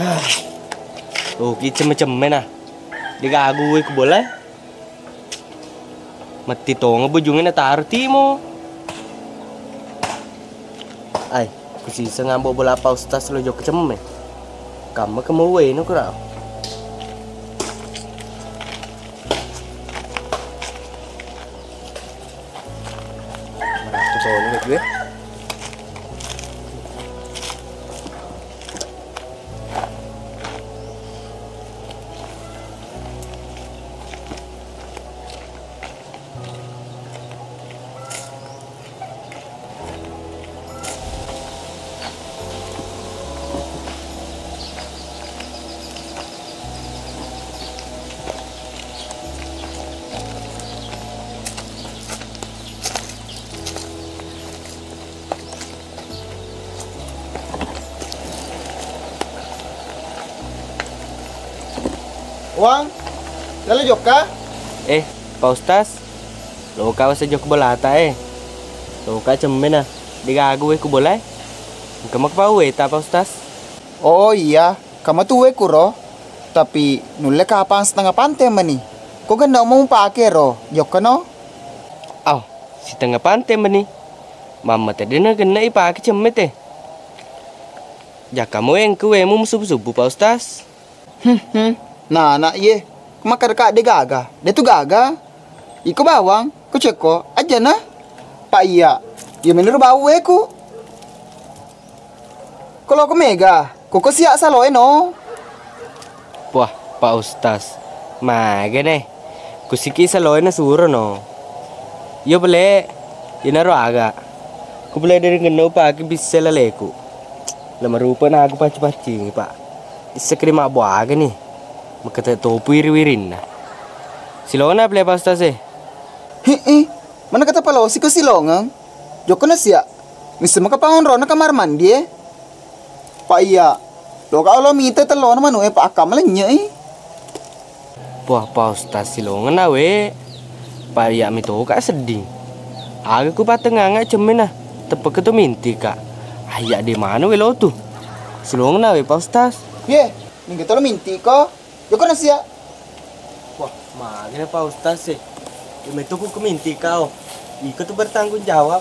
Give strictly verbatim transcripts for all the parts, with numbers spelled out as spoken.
Ah. Tuh, ki cemme-cemme nah. Digagui ku bola. Matti tonga bujungnge nataro timo. Ai, kusiseng ambo bola Pak Ustaz lo jokka cemme. Kamma kemauwe no kura. Maratu toni gue. Wang, lalo jokka? Eh, Pak Ustaz, loka wasa jokka bolata eh. Loka cemme na, degaga we ku bola eh. Engka maka pau weta Pak Ustaz. Oh iya, kamatuwe kuro. Tapi nulle kapang setengah pante meni. Ko genna mau pake ro, jokka no? Au, sitengnga pante meni. Mamma tedde na genna ipake cemme te. Jakka mo engke wemu musubu-subu Pak Ustaz. Hmm, hmm. Nah, anak iye, makkadaka de gaga, de tu gaga. Iko bawang, ko cekko, aja na. Pak iya, iya menuru bau weku. Ko loko mega, koko siak saloe no. Wah, Pak Ustaz, maga ne. Kusiki saloe na suro no. Iyo pale, inaro aga. Ku pale dari genna upake bisse laleku. Lamarupa na aku pacci-paccingi, Pak. Isseke de mabbo aga ni. Makate topu wiri-wirinna. Silona pale Pak Ustaz e. Heeh. Mana kata palosi ko silongeng? Jokka na sia. Misseng maka pangonrona kamar mandi e. Pak iya, loka lo mita tellona manu e, Pak, akka malennye i. Puah, Pak Ustaz silongeng na we. Pak iya mi toka sedding. Aga ku patenganga cemme na, teppeke to minti ka. Ayya de manu we lo tu. Silongeng na we Pak Ustaz. Ye, ningga tolo minti ko. Jokka na sia. Wah, magana Pak Ustaz e. Iya metu ku keminti kau. Iko tu bertanggung jawab.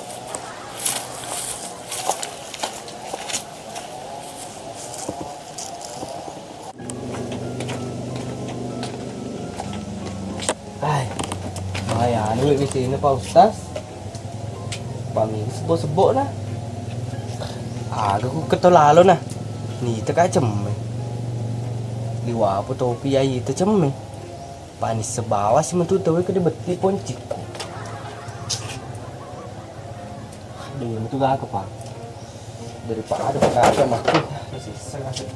Ai, mai anu we bisina Pak Ustaz. Pamini sebbo-sebbo na. Aga ku keto lalo na. Nita ka cemme. Liwa apa topi ai ita cemme. Panis sebawa si metu tawe ke dibetti poncikku. Aduh, metu gak apa? Daripada pakai macam aku. Sisa kasih.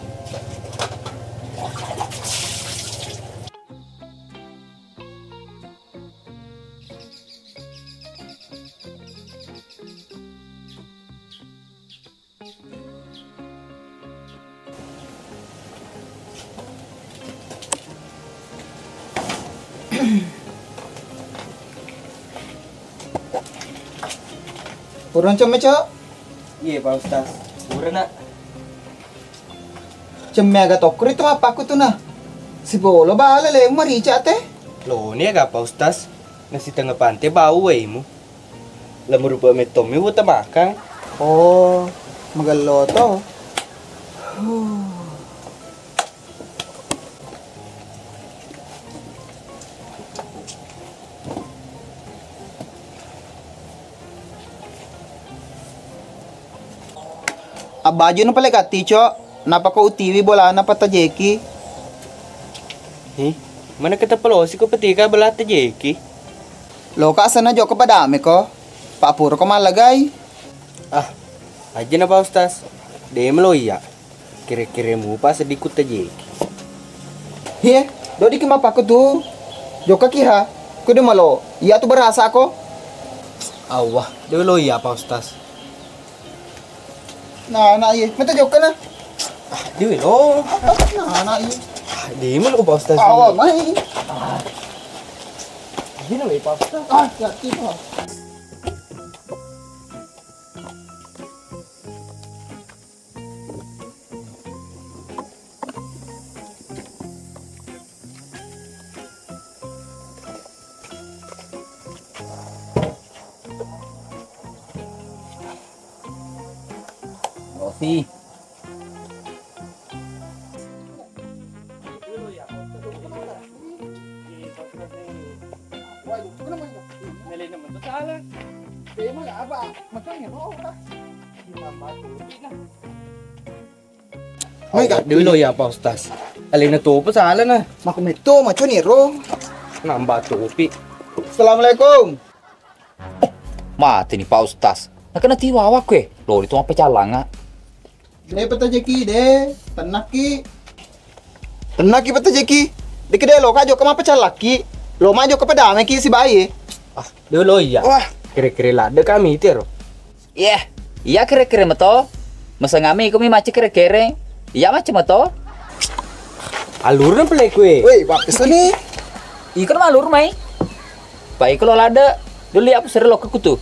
Purana cemme, Cok? Iya, Pak Ustaz. Pura, Nak. Cemme aga tokko ritu mappaku tu, nah. Sipolo bale lemu marica te. Loni aga, Pak Ustaz. Nasi tengah pante bau waimu. Lamurupa mettommi uta makang. Oh, magello to. Huh. Abbaju na pale gatti, Cok. Nappa ko utiwi bolana patajeki. Hi, mana kita pelosi ko petika bola tajeki? Loka sana jokka padame ko. Pak purako mallagai. Ah, ajana Pak Ustaz. De' melo iya. Kere-kere mupa seddi kuttajeki. Hie, dodiki mappakku tu. Jokkaki ha. Ku de' melo. Iya tu berasa ko. Allah, de' melo iya Pak Ustaz. Nah, anak iye. Mata jokka na. Ah, de' melo. Nah, anak iye. Ah, de' melo Pak Ustaz. Awa mai. Ah. Ini lo Pak Ustaz. Ah, ya, itu. Rofi. Mai, Kak. De' melo iya Pak Ustaz. Alena topa salana. Mako metto maconi ro. Nambah topi. Assalamualaikum. Mateni Pak Ustaz. Nakenna tiwawa kue. Lori tu mappacallanga. De' Pak Tajeki de'. Tennaki. Tennaki Pak Tajeki. Deki de' loka jokka mappacallaki. Lo ma jokka padameki sibawa e. Ah, de' melo iya. Wah. Kere-kere ladde kami tero. Yeh, iya kere-kere meto. Mesengami iko mi macca kere-kere. Iya macca meto. Alurna pele kue. Woi, pappesani. Iko malur mai. Pa iko lo ladde. Dulu iya apa sere lokka kutu.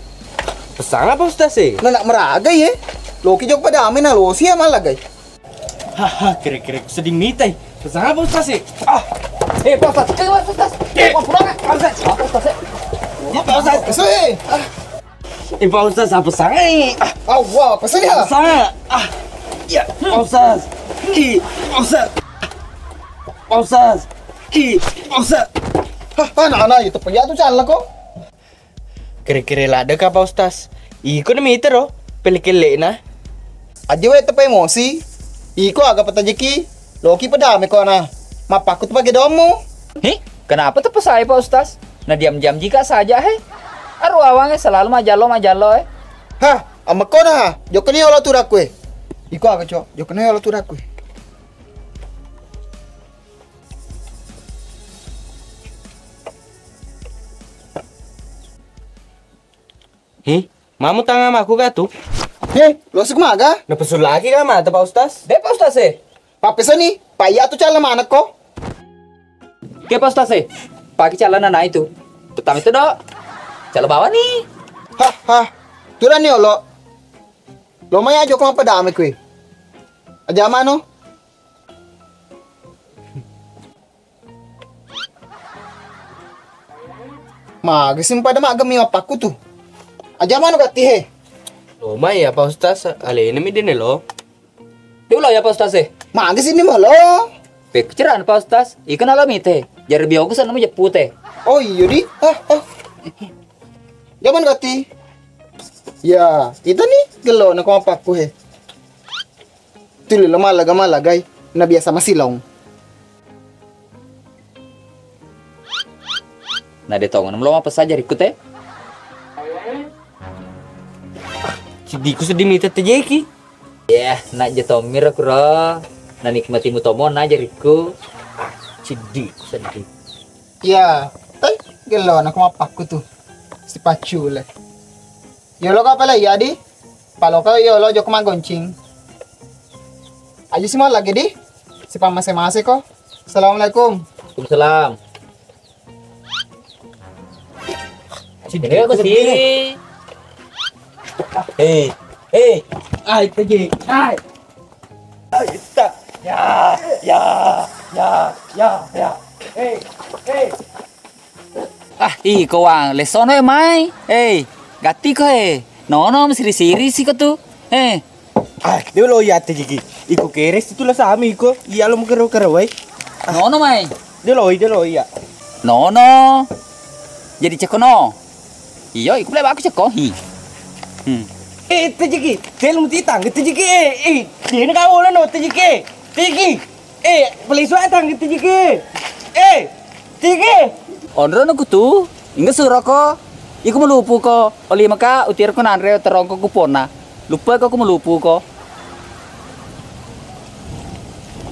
Pesang apa Ustaz e? Nana meraga ye. Loki jok pada amin alosi ya mallagai. Haha, kere-kere ku seddi mitai. Pesang apa Ustaz e? Ah. Eh, Pak Ustaz. Eh, Pak Ustaz. Eh, Pak Ustaz. Pak Ustaz. Eh. Ya, Pak Ustaz. Ustaz, eh. Ah. Eh, Pak Ustaz, apa sangai? Ah, Allah, apa sangai? Apa sangai? Ah, ya, Pak Ustaz. Ih, Pak Ustaz. Pak Ustaz. Ih, Pak Ustaz. Hah, anak-anak itu pun ya tuh salah kok. Kere-kere ladde ka Pak Ustaz. Iko na mitero, pele-kelle'na. Aja we tepa emosi. Iko aga Pak Tajeki. Loki padame ko ana. Mappakku tu pake dommu. Hih, kenapa tepa saya Pak Ustaz? Na diam-diam jika saja he. Aru awange selalu majallo majallo he. Hah, ammekko na ha. Jokkani olo turakku e. Iko aga cok, jokkani olo turakku e. He, mamu tanga maku ga tu? He, lo suk maga? Napesulaki ga mata Pak Ustaz? De Pak Ustaz e. Pappesani, pa iya tu calla manekko. Ke Pak Ustaz e. Paki calla nana itu. Tutang itu do. Calla bawa ni. Hah, hah. Turani olo. Lo mai ajo ko mapadame kue. Aja mano. Magi simpada maggemi mappakku tu. Aja manu gatti he. Lo mai ya Pak Ustaz, alena mi dene lo. Dulu ya Pak Ustaz e. Magi sini melo. Pekcerana Pak Ustaz, ikan ala mite. Jari bioku sana mu jeppute. Oh iyo di. Ah, ah. Jaman gatti. Ya, itu ni gelo na ko mappakku he. Tuli lo malaga-malagai, na biasa masilong. Na de tongeng melo mapessa jarikku te. Siddiku seddi mita tejeki. Yeh, na je tommi ro kuro. Na nikmatimu tomo na jarikku. Siddiku seddi. Iya, tai gelo na ko mappakku tu. Sipaccule. Yolo ka pale iya di. Paloka yolo jokka maggoncing. Aja si mau lagi di. Sipammase-mase ko. Assalamualaikum. Waalaikumsalam. Sini aku sini. Hei, hei, ai teji, ai. Ai ta. Ya, ya, ya, ya, ya. Hei, hei. Ah, iko wang, lesono e mai. Hei, gatti ko e. Nono, siri-siri si ko tu. Eh. Ah, de lo iya tejiki. Iko kere situ la sami iko. Iya lo mukero kero wai. Nono mai. De lo, de lo iya. Nono. Jadi cekono. Iyo, iko le baku ceko. Hi. Hmm. Eh, tejiki. Telu muti tang, tejiki. Eh, eh. Dia nak kau lah no tejiki. Tejiki. Eh, pelisu atang gitu jiki. Eh, jiki. Onro no kutu, inggak suroko. Iku malupu ko, oli maka utiro ko nanre terongko kupona. Lupa ko ku malupu ko.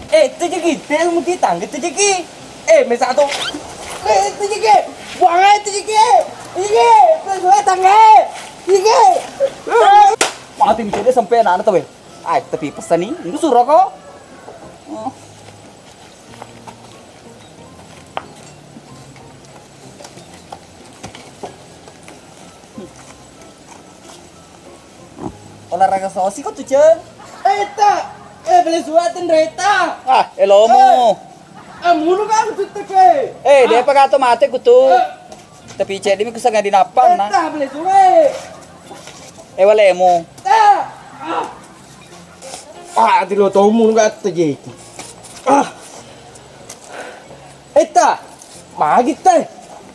Eh, tejeki, temu ti tangga tejeki. Eh, mesa to. Eh, tejeki. Buang aja tejeki. Tejeki, tangga. Tejeki. Mati mi cede sampai anak-anak to, weh. Ai, tapi pesan ni, itu suruh ko. Oh. Olahraga sosi ko tu, Ceng? Eh, ta. Eh, beli suat dan reta. Ah, elomu. Eh, mulu kan tu teke. Eh, dia apa kata mate ku tu? Eh. Tapi cek demi kusanga di napan na. Eh, ta beli suwe. Eh, walemu. Ta. Ah. Ah, ati lo tau mulu kan tejeki. Ah. Eh, ta. Magi te.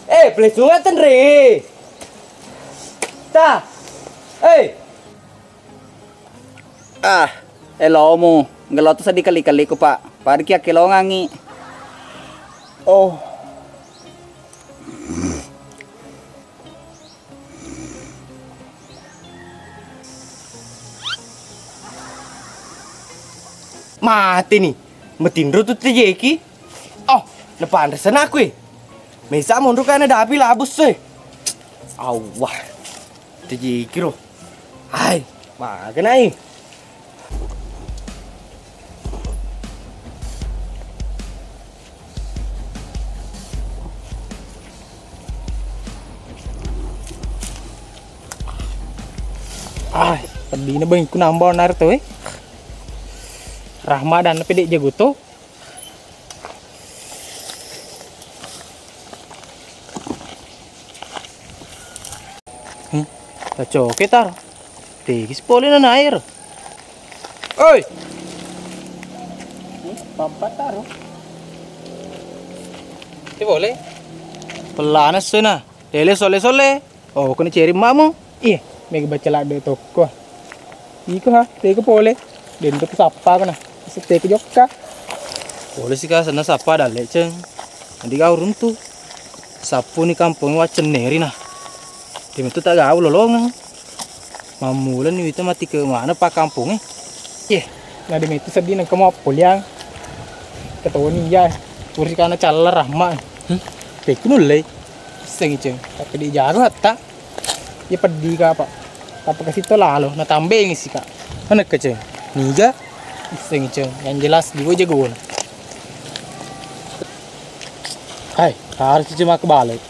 Eh, beli suwe tenre. Ta. Eh. Ah, elomu. Gelo tu seddi kali-kali ku, Pak. Pada ki akkelongangi. Oh. Mati ni. Metinro tu tejeki. Oh, napanresa nakku e. Mesa monro kana dapi labus e. Awwah. Tejeki ro. Hai, magenai. Ah, peddina beng ku nambah nar to, eh. Rahma dan pede jago to. Hmm, tacoke tar. Tegis pole na nair. Oi. Hmm, pampat taro. Ti pole. Pelana sena. Tele sole-sole. Oh, kena ceri mamu. Iya, mega baca ladde tokko. Iko ha, teko pole. Dento sappa kana. Seteko jokka. Pole sika senna sappa dalle, Ceng. Andi kau runtu. Sappu ni kampung waccenneri na. Demetu tak gau lolongeng. Mammula ni wita mati ke mana pa kampunge. Ye, na demetu seddi nengka mau appoliang. Ketoni ya. Pursi kana calla rahma. Hmm? Teku nulle. Sengi, Ceng. Tapi di jago hatta. Iya peddi ka, Pak. Apa kasi to lalo, na tambengi sika. Mana keceng? Niga? Iseng, Ceng. Yang jelas dua jagoan. Hai, harus cuma kebalik.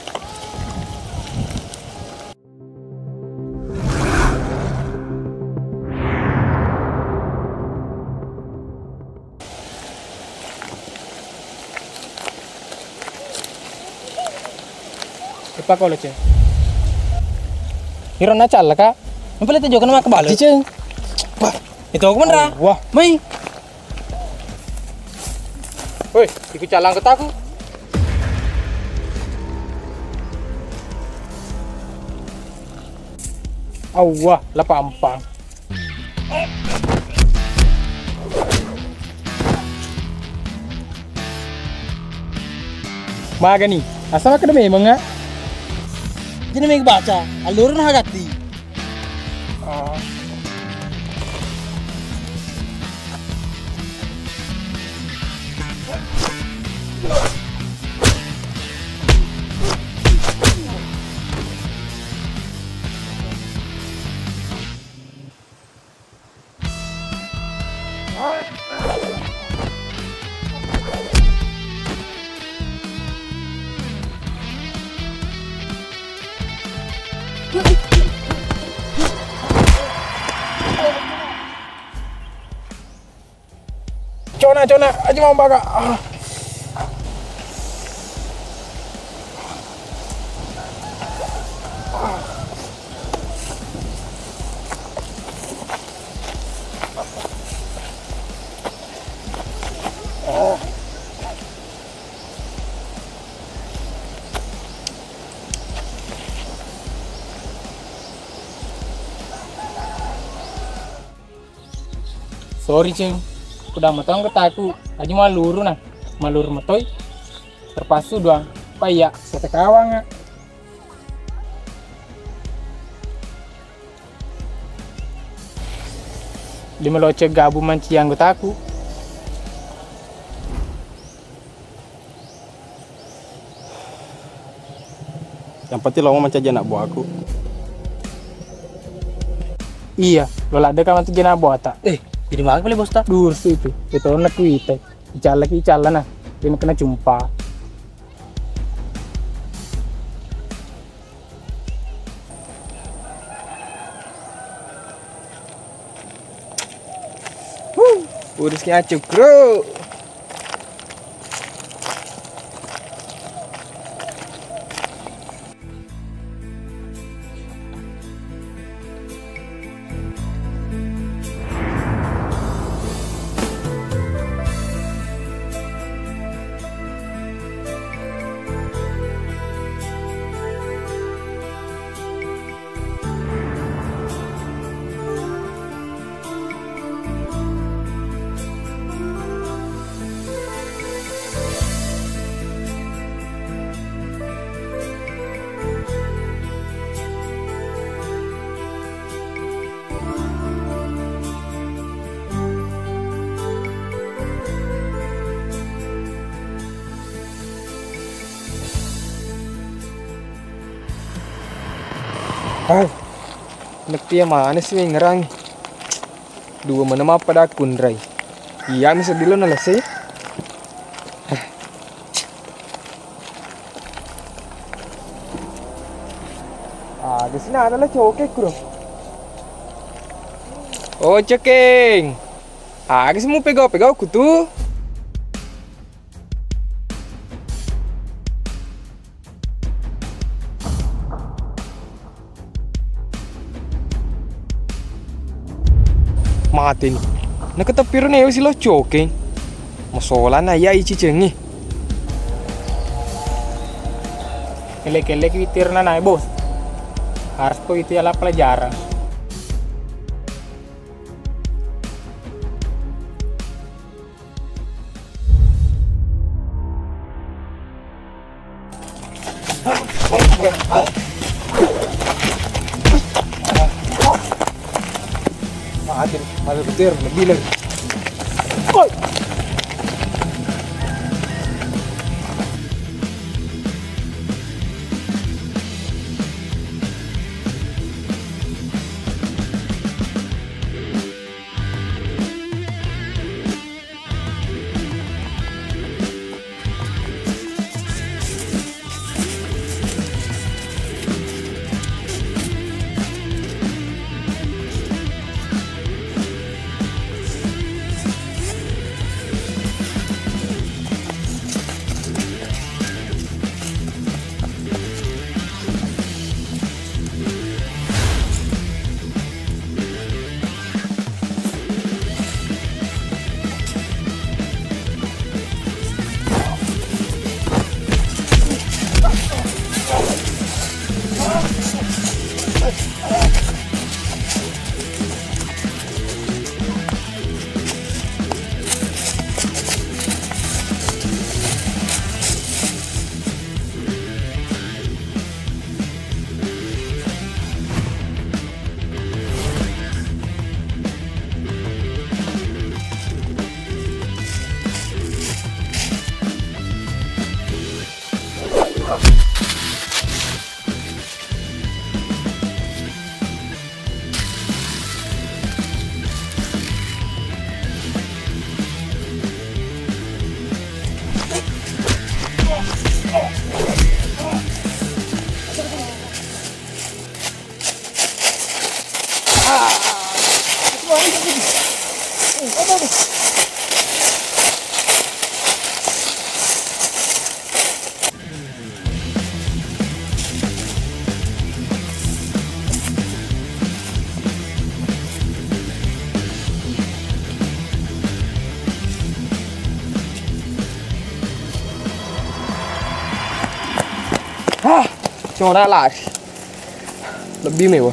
Eppa kolo, Ceng. Iro na calla ka. Mpa le te jokana makkebale. Ceng. Itu aku menra. Wah. Mai. Woi, iku calang ketaku. Awah, la pampang. Magani, asa makkeda memeng, ah? Jadi mega baca, allurun hagati. Ah. Cona, cona, aja mau baga. Ah. Sorry, Ceng. Udah matong ketaku. Aja maluru nah. Maluru matoi. Terpaksa doang. Paya, kata kawang, ah. Dé' meloceng gabu mancaji anggotaku. Yang penting lo mau mancaji anak buahku. Iya, lo ladde' ka mancaji anak buahta. Eh, jadi maga pale bosta? Dursu itu, itu anak kuita. Icallaki icallana, dé' kena cumpa. Huh, urusnya cukru. Au, nepi ya manis sih ngerang. Dua mana mapa dah kunrai. Iya, mi sedilo nalese. Ah, di sini ada lah cokek, bro. Oh, cekeng. Ah, di sini mau pegau-pegau kutu. Mateni. Naketeppiro newe si lo cokeng. Masolana iya ici cengi. Kele-kele ki witirna nae, Bos. Harus ko itu adalah pelajaran. Mati, mati, petir, lebih lagi. Woi. Ah, cuma lari. Lebih mewah.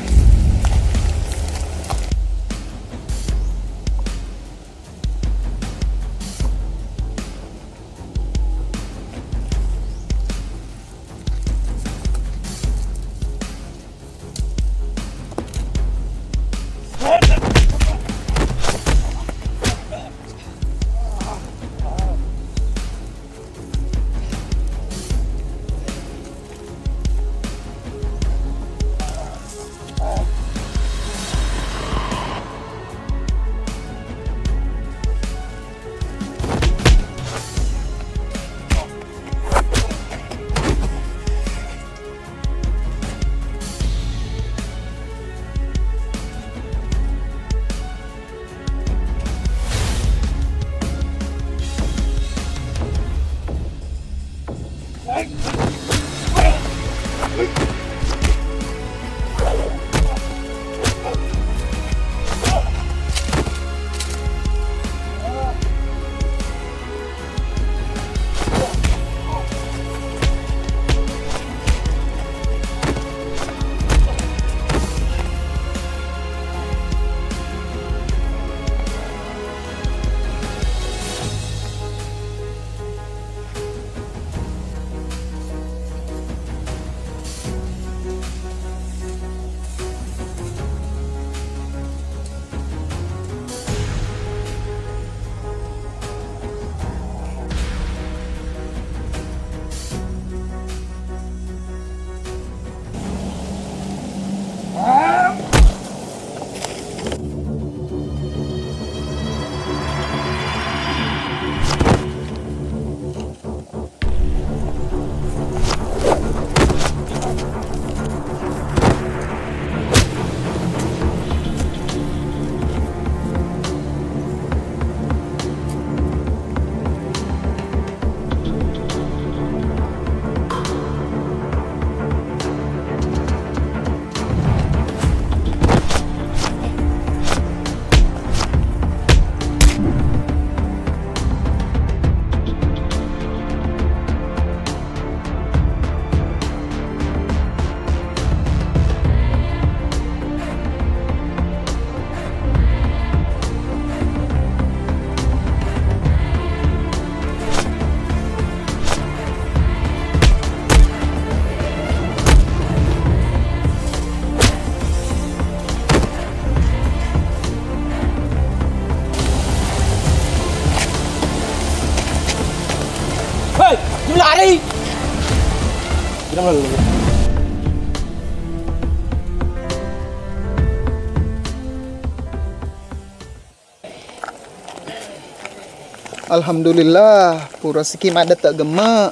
Alhamdulillah, pura siki maddatta gemme.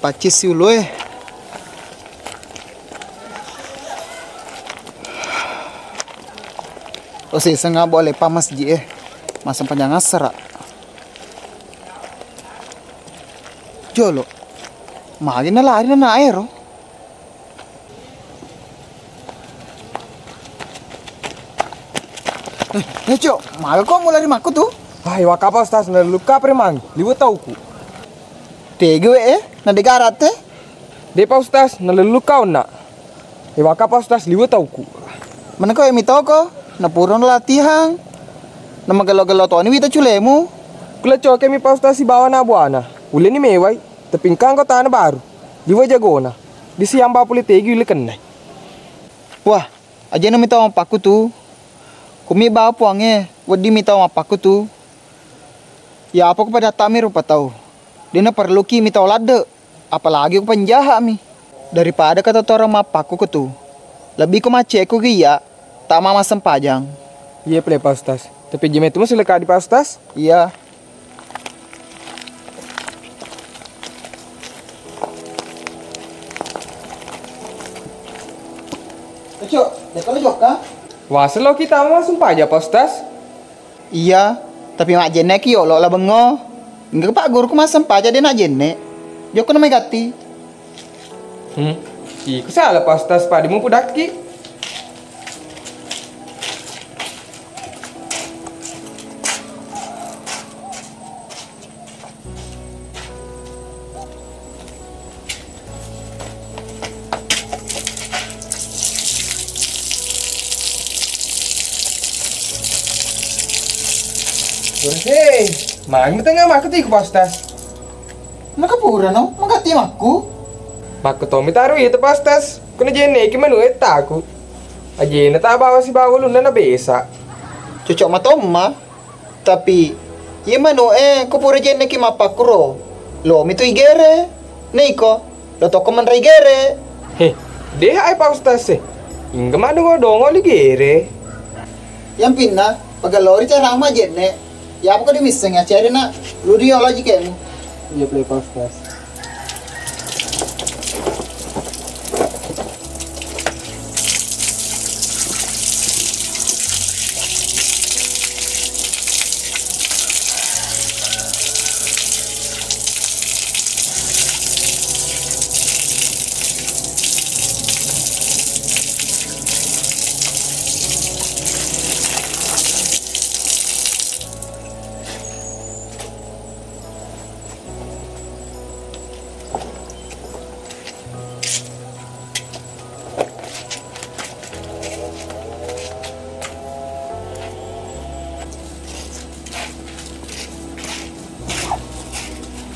Paccissi ulue. Ose senga boleh pa masjid e. Massempajang assara. Jolo. Magi nalari nana ero. Eh, eh, Cok, maga ko mulari makku tu? Ah, iwakapa Ustaz, nalelluka preman, liwe tauku. Tege we, eh, na degara te? De pa Ustaz, nalelluka onna. Iwakapa Ustaz, liwe tauku. Mana ko emi toko, na purano latihan. Na magelo-gelo toni wita culemu. Kula coke mi pa Ustaz sibawa na buana. Uleni mewai, tapi engka anggotana baru. Liwe jagona. Disiamba pule tegi ule kennai. Wah, ajana mi tau mappakkutu. Kumi bawa puangnge, wedding mi tau mappakkutu. Ya apa ko pada tami rupa tau. Dena perluki mi tau ladde, apalagi ko penjahat mi. Daripada kata orang mappakku kutu. Lebih ko macekku ki iya, tama massempajang. Iya pale Pak Ustaz. Tapi jeme tu masih lekadi Pak Ustaz? Iya. Cok, depa lo jokka? Waselo kita mau sumpah aja Pak Ustaz. Iya, tapi majjenne ki yolo la bengo. Engka pak guruku massempajang de najjenne. Jokko na mai gatti. Hmm. Iko salah Pak Ustaz, padi mu pudakki. Hei, magi tengah maku tiku Pak Ustaz. Maka pura no, maka timakku. Makku tomi taru itu Pak Ustaz. Kuna jenne ki manu etaku. Ajena ta bawa sibawa ulunna na besa. Cocok matomma. Tapi, iye manu e, ko pura jenne ki mappakkuro. Lo mi tu igere. Neiko, lo tokko menre igere. He, deha ai Pak Ustaz e. Ingga madongo-dongo li gere. Yang pinna, pagalori cara ma jenne. Ya apa ko dimisseng ya cari nak. Lu dia lagi kemu. Iya, play Pak Ustaz.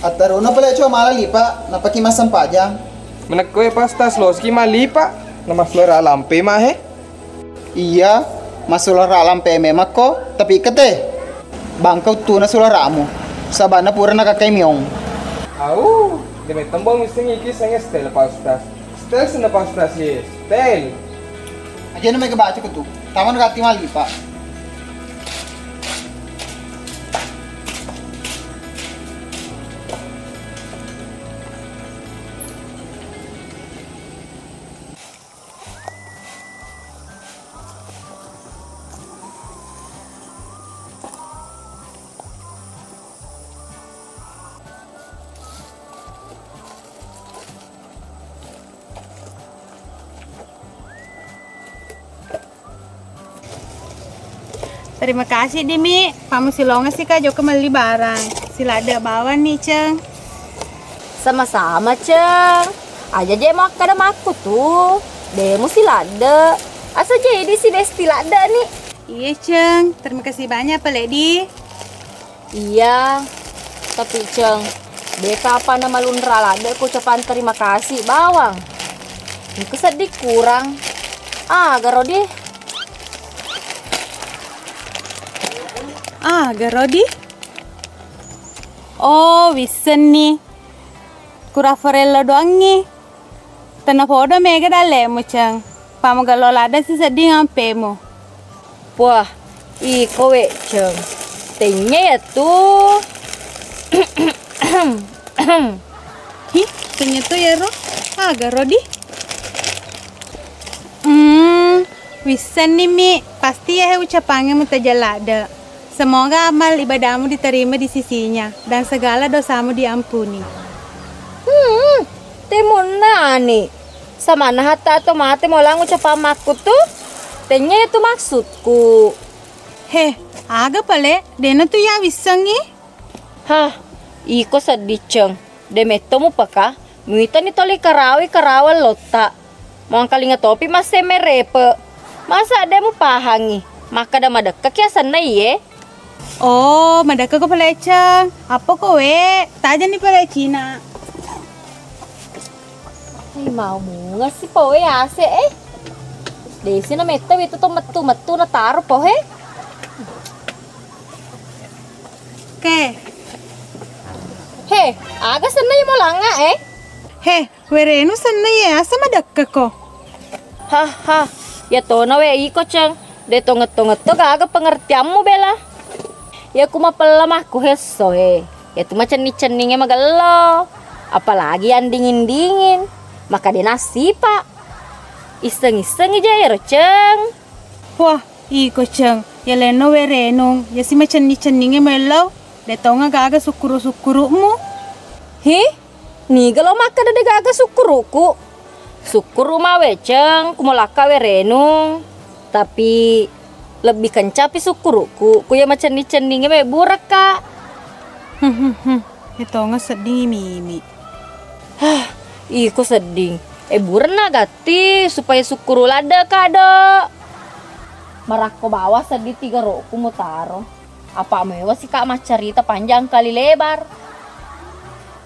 Attaruna pale cuma mala lipa, napaki massempajang. Menekko e Pak Ustaz, loski malipa, namaslora lampe mahe. Iya, massulara lampe memakko, tapi kete. Bangka uttuna sulara'mu, sabana pura nakakkai miong. Au, deme tembong misseng iki sengnge stel Pak Ustaz. Stel senna Pak Ustaz ye, stel. Ajana mega baca kutu, taman gati malipa. Terima kasih, Dimi. Pamusilonga sika jokka melli barang. Siladde bawang ni, Ceng. Sama-sama, Ceng. Aja je makkada makku tu. De musiladde. Asa jadi si Desti ladde ni. Iya, Ceng. Terima kasih banyak, Pak Ledi. Iya, tapi Ceng, de kapang na malunra ladde ko ucapan terima kasih bawang. Engka seddi kurang. Aga ro di? Aga ro di? Oh, wissenni. Kura farello doangngi. Tennapodo mega dallemu, Ceng. Pamugallo ladde sisedding ampemu. Puah, iko we, Ceng. Tennya ya tu. Hi, tenyetu yero. Aga rodi? Hmm, wissenni mi, pasti yahe ucapange mutaja ladde. Semoga amal ibadahmu diterima di sisinya dan segala dosamu diampuni. Hmm, temonna ani. Samanna hatta atau mate molang ucapang makku tu. Tenya itu maksudku. He, aga pale, dena tu ya wissengi. Hah, iko sedding, Ceng. De metto mupeka, muitani toli karawi karawa lotta. Muangkalinga topi massemme repe. Masa de mupahangi? Makkada madekkaki asenna iye. Oh, madekkako pale, Ceng. Apa ko we? Tajani pale Cina. Ih, mau mungesi po we ase eh. Desi na metta wetu to mettu-mettu na taro po he. Ke. He, aga senna iya molanga eh? He, werenu senna iya asa madekkako. Haha, ya tona we iko, Ceng. De tonget-tonget to gaga pengertianmu bela. Ya ku mapella makku hesso e. Ya tu macenning-cenninge magello. Apalagi yang dingin-dingin. Maka de nasipa. Isseng-issengi ja ero, Ceng. Wah, iko, Ceng. Ya leno we renung. Ya si macenning-cenninge mellau. De tonga gaga sukkuru-sukkurukmu. Hi? Niga lo makkeda de gaga sukkuruku? Sukkuru mawe, Ceng, kumolakka we renung. Tapi lebbi kencapi sukkuruku, ku iya macenning-cenninge mebburekka. Hmm, hmm, hmm. Etonga sedding imimi. Hah, iko sedding. E burenna gatti supaya sukkuru ladde kado. Marakko bawa sedding tiga roku mutaro. Apa mewa sika maccarita panjang kali lebar.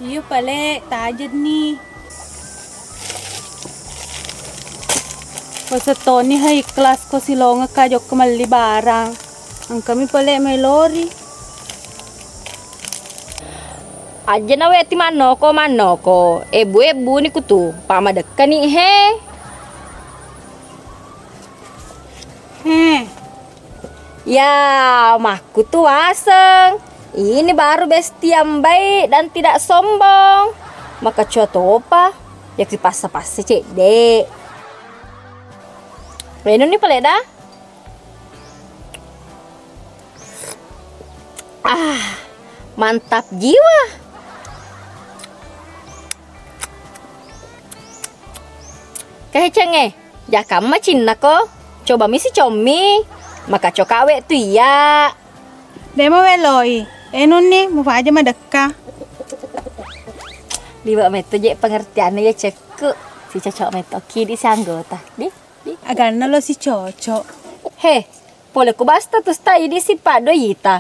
Iyo pale tajenni. Wasettoni ha ikhlas ko silongekka jokka melli barang. Engkami pale melori. Ajjana we ti mannoko mannoko, ebbu-ebbu ni kutu, pamadekkani he. He. Ya, makkutu aseng. Ini baru besti yang baik dan tidak sombong. Maka cua topa, ya ki passa-passa cedde. Renung ni pale da. Ah, mantap jiwa. Kehe Ceng e, jakamma cinna ko. Coba mi si commi. Maka coka we tu iya. Demo weloi. Enunni mufaja madekka. Liwe metto je pengertianna ya cekku. Si cocok metto kidi si anggota. Di, di. Aganna lo si cocok. He, pole ku basta tu sta idi si paddo yita.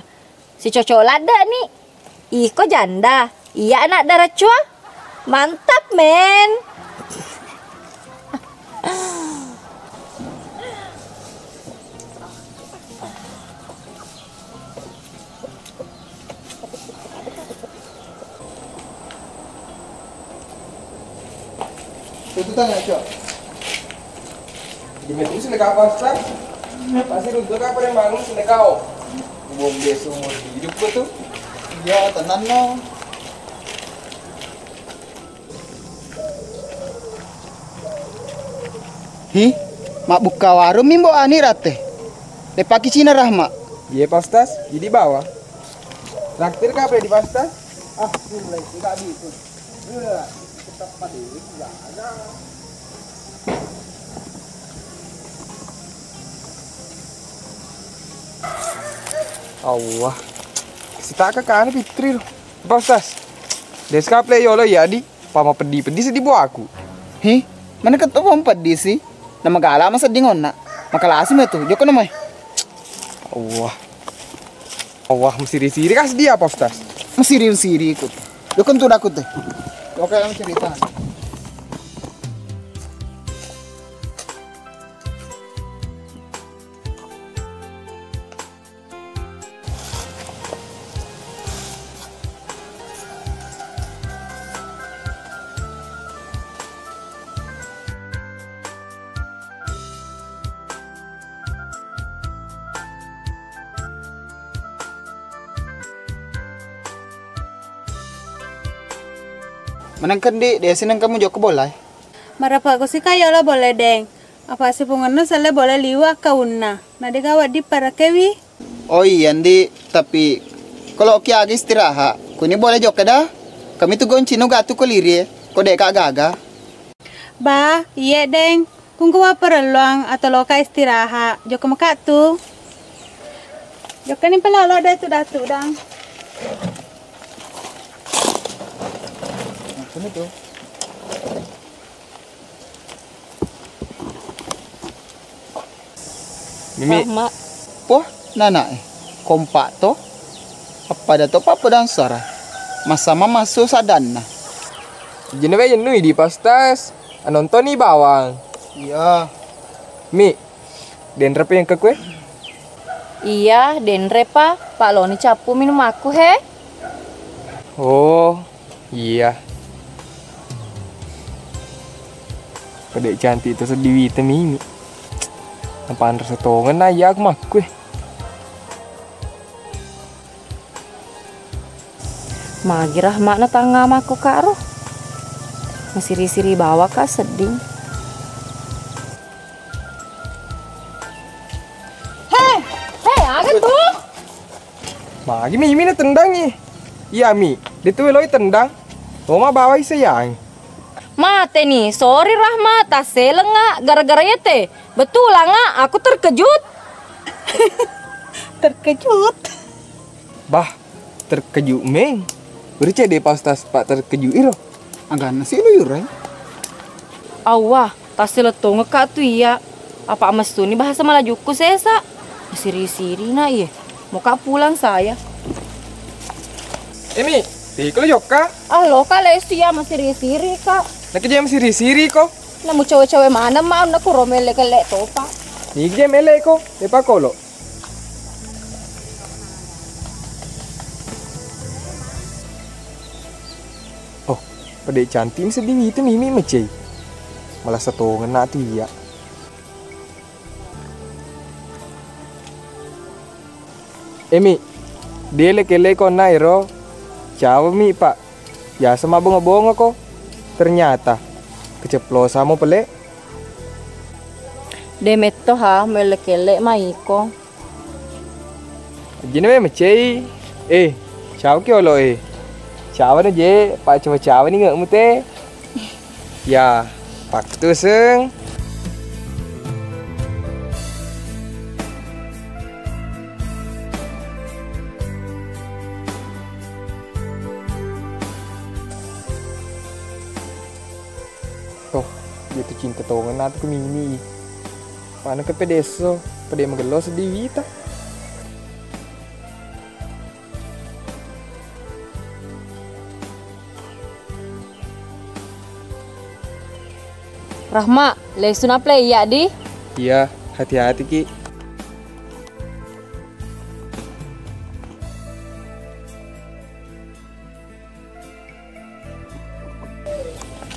Si cocok ladde ni. Iko janda, iya anak dara cua. Mantap, men. Itu tanya, Cok. Di metu sini kapal, Ustaz. Pasti runtuh kapal yang bangun sini kau. Bombe seumur hidup gua tuh. Iya, tenang no. Hi, mabbukka warung mi Mbok Ani rate. Lepaki Cina Rahma. Iya, Pak Ustaz. Jadi bawa. Traktir kape di Pak Ustaz? Ah, mulai enggak gitu. Iya, tetap pada ini enggak ada. Allah. Sitaka kana Fitri lo. Pak Ustaz. Deska play yolo ya di. Pama peddi-peddi seddi buaku. Hi, mana ketu pama peddi si? Nama gala masa dingonna. Makalasi metu. Joko nama. Allah. Allah, mesiri-siri kas dia, Pak Ustaz? Mesiri-siri ikut. Joko tu dakut deh. Oke, yang cerita. Manengka, Ndi, de' sining kamu jokka bola e? Marapa' ko sika yolo bola e, Deng. Apa sipungenna selle bola e liwa' akkaunna. Na de' gaga wedding parakewi. Oh iya, Ndi, tapi ko loki aga istirahat, kuni bola e jokka da. Kami tu gonci nu gatu ko liri e, ko de' ka gaga. Ba, iye, Deng. Kungku wapparelluang atau loka istirahat. Jokka maka tu. Jokka ni pelalo datu-datu dang. Ini tu. Mimi. Rahma. Poh, nana e. Kompak to. Appada to pappadang suara. Masama masuk sadanna. Jenewe jenui di pastas. Anontoni bawang. Iya. Mi, denre pa engka kue? Iya, denre pa. Pak Loni cappu minum aku he. Oh, iya. Pede' cantik to seddi wita Mimi. Napanre setongeng na iya aku makkue. Magi Rahma na tangnga makko ka ro. Masiri-siri bawa ka sedding. He, he, aga tu? Magi Mimi na tendangi. Iya Mi, de' tu weloi tendang. Toma bawai sayang. Mate ni, sorry Rahma, tasselengnga gara-gara yete. Betulang nga, aku terkejut. Terkejut. Bah, terkejut meng. Beri cede' pa ustaz, Pak, terkejut iro. Aganna si lu yureng. Awwa, tasseleng tongeng ka tu iya. Apa messuni bahasa Malajukku sesa. Siri-siri na iye. Mau ka pulang saya. Emi, tiko lo jokka? Ah, lo ka lesu iya masiri-siri ka. Nake jam siri-siri ko. Namu cawe-cawe mana ma na kuro mele kele topa. Nigi jam ele ko, lepa kolo. Oh, pede' cantik mi seddi wita Mimi macei. Malasa tongeng na tu iya. Emi, de' le kele ko na ero. Cawa mi, Pak. Biasa mabonga-bonga ko. Ternyata keceplosan mo pele. De' metto ha, mele kele ma iko. Ajjina we macei. Eh, cawa ki olo e. Cawa na je, pa cawa-cawa ni nge'mu te. Ya, paktuseng. Toh, jatuh cinta tongeng na tu ku Mimi. Mana ke pedeso, pede magello seddi wita. Rahma, lesu na play iya di? Iya, hati-hati ki.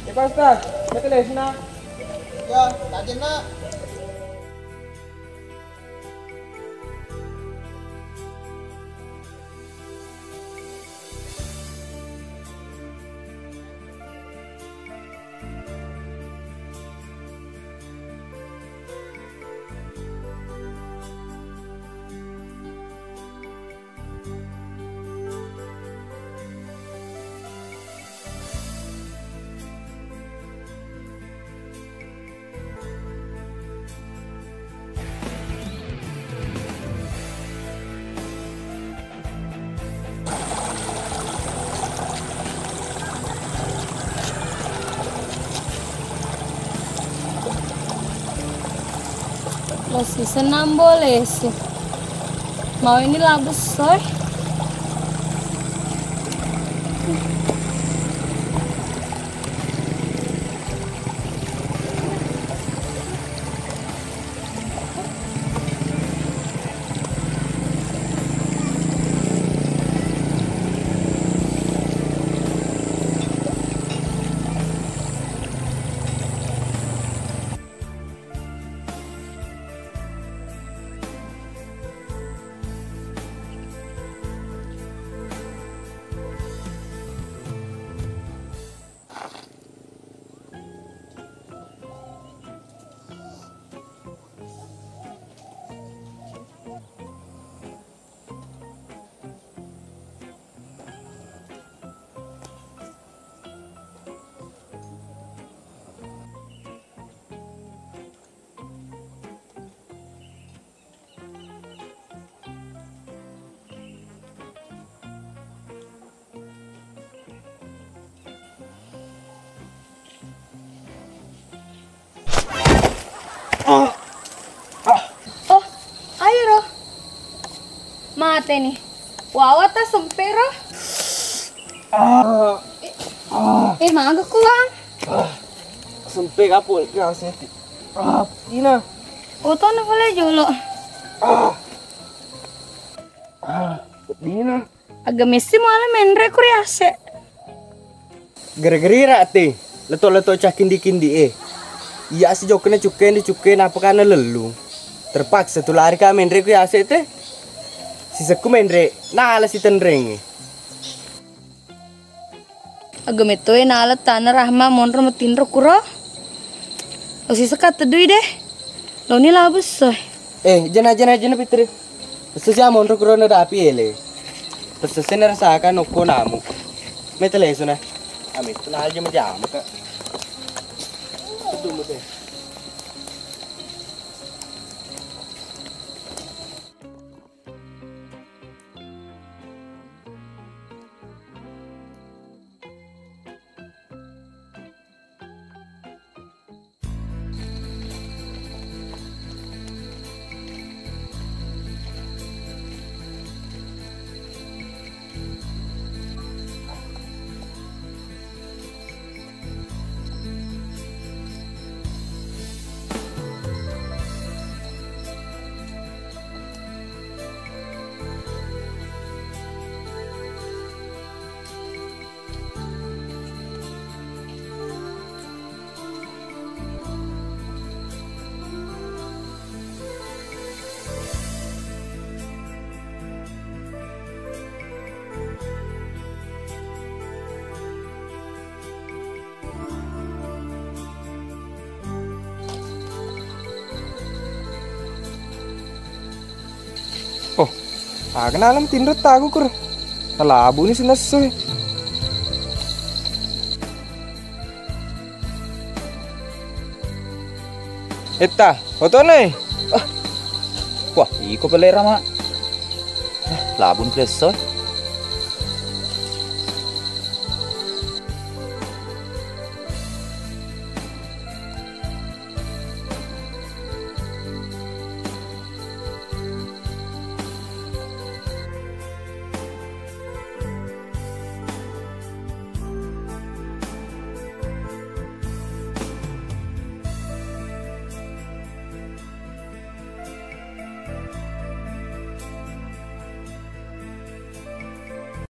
Eh, Pak Ustaz, betul ya, Sina? Ya, tak jenak. Masih senang boleh sih. Mau ini labus, soy. Mateni. Wawa ta sempero. Ah. Eh, eh, maga kuang. Ah. Sempe kapu ya seti. Ah, Dina. Otona pole jolo. Ah. Ah, Dina. Aga messi muala menre ku riase. Gara-gara ira te, leto-leto cah kindi-kindi e. Iya si jokkena cukke di cukke napa kana lellu. Terpaksa tu lari ka menre ku yase te. Sisekku menre, nala si tenrenge. Aga metto e nala tana Rahma monro matinro kuro. Osi sekat tedui de. Loni labu soe. Eh, jena, jena, jena, Fitri. Esso sia monro kuro na dapi ele. Pesese na rasaka nokko namu. Mete leso na. Ame tu na aja majama ka. Betul, betul. Oh, aga naleng tinro tagu kur. Nalabu ni sinesso e. Etta, otona e. Ah. Wah, iko pelera ma. Ah, labu ni plesso.